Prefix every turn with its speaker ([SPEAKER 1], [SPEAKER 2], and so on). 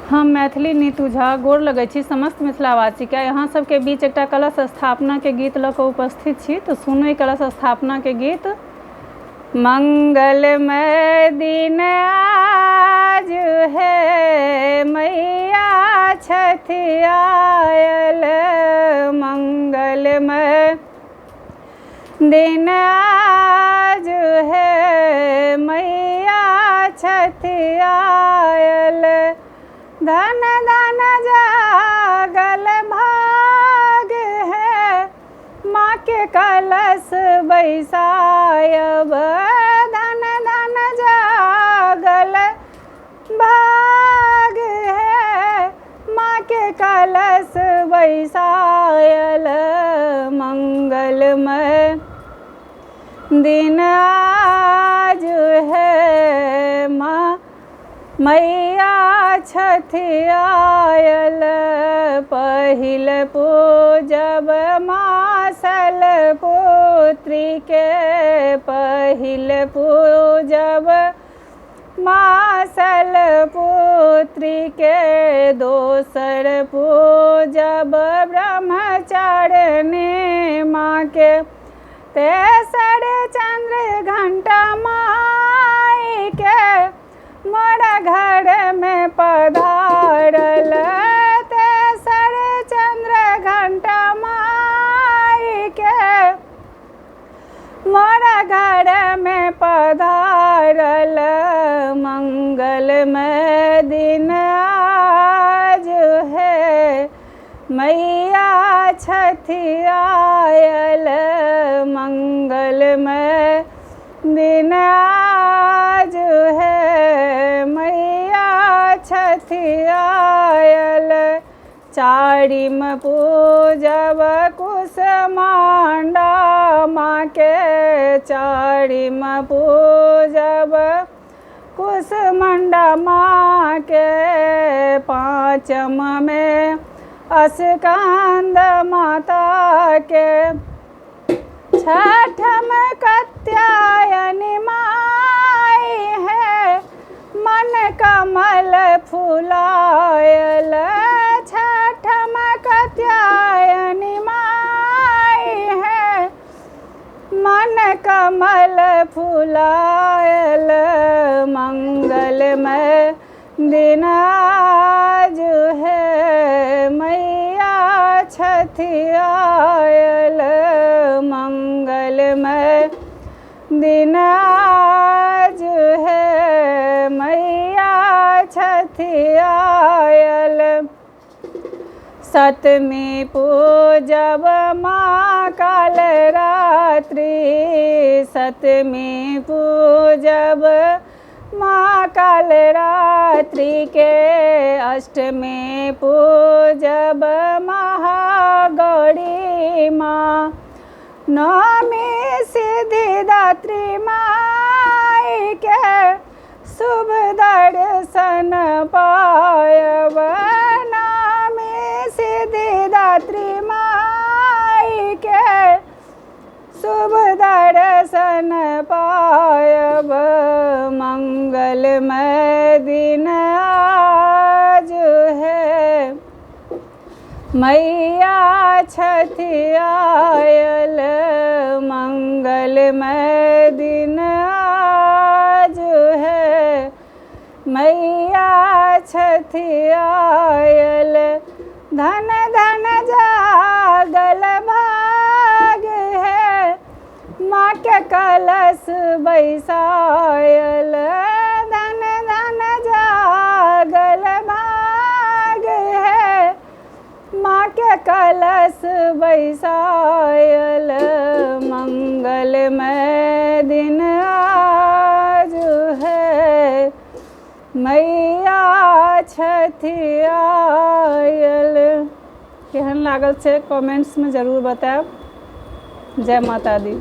[SPEAKER 1] हम मैथिली नीतू झा गोर लगै छी समस्त मिथिलावासीके। अहाँ सबके बीच एकटा कलश स्थापनाके गीत लऽ कऽ उपस्थित छी, तऽ सुनू ई कलश स्थापनाके गीत। मंगलमय दिन आज हे मैया छथि आयल, मंगलमय दिन आज हे मैया छथि आयल, धन धन जागल भाग है माँ के कलश बैसायब, धन धन जागल भाग है माँ के कलश बैसायल, मंगलमय दिन आज है माँ मैया छथि आयल, पहिल पूजब माँ शैलपुत्री के, पहिल पूजब माँ शैलपुत्री के, दोसर पूजब ब्रह्मचारिणी माँ के, तेसर चंद्र घंटा माई के मोरा घर में पधारल, तेसर चंद्र घंटा माई के मोरा घर में पधारल, मंगलमय दिन आज है मैया छथि आयल, मंगलमय दिन आज है मैया छथि आयल, चारिम पूजब कुष्मांडा माँ के, चारिम पूजब कुष्मांडा माँ के, पाँचम में स्कंद माता के, छठम कात्यायनी माई है मन कमल फुलायल, छठम कात्यायनी माई है मन कमल फुलायल, मंगलमय दिन आज है मैया छथि आयल, मंगलमय दिन आज है मैया छथि आयल, सतमी पूजब माँ कालरात्रि, सतमी पूजब माँ कालरात्रि के, अष्टमी पूजब महागौरी माँ, नौमी सिद्धिदात्री माई के शुभ दर्शन पायब, नौमी सिद्धिदात्री माई के शुभ दर्शन पायब, मंगलमय दिन आज है मैया छथि आयल, मंगलमय दिन आज है मैया छथि आयल, धन धन जागल भाग है माँ के कलश बैसायल, धन धन जागल भाग है माँ के कलश बैसायल, मंगलमय दिन आज है मैया छथि आयल। केहन लागल छै कमेंट्समे जरूर बतायब। जय माता दी।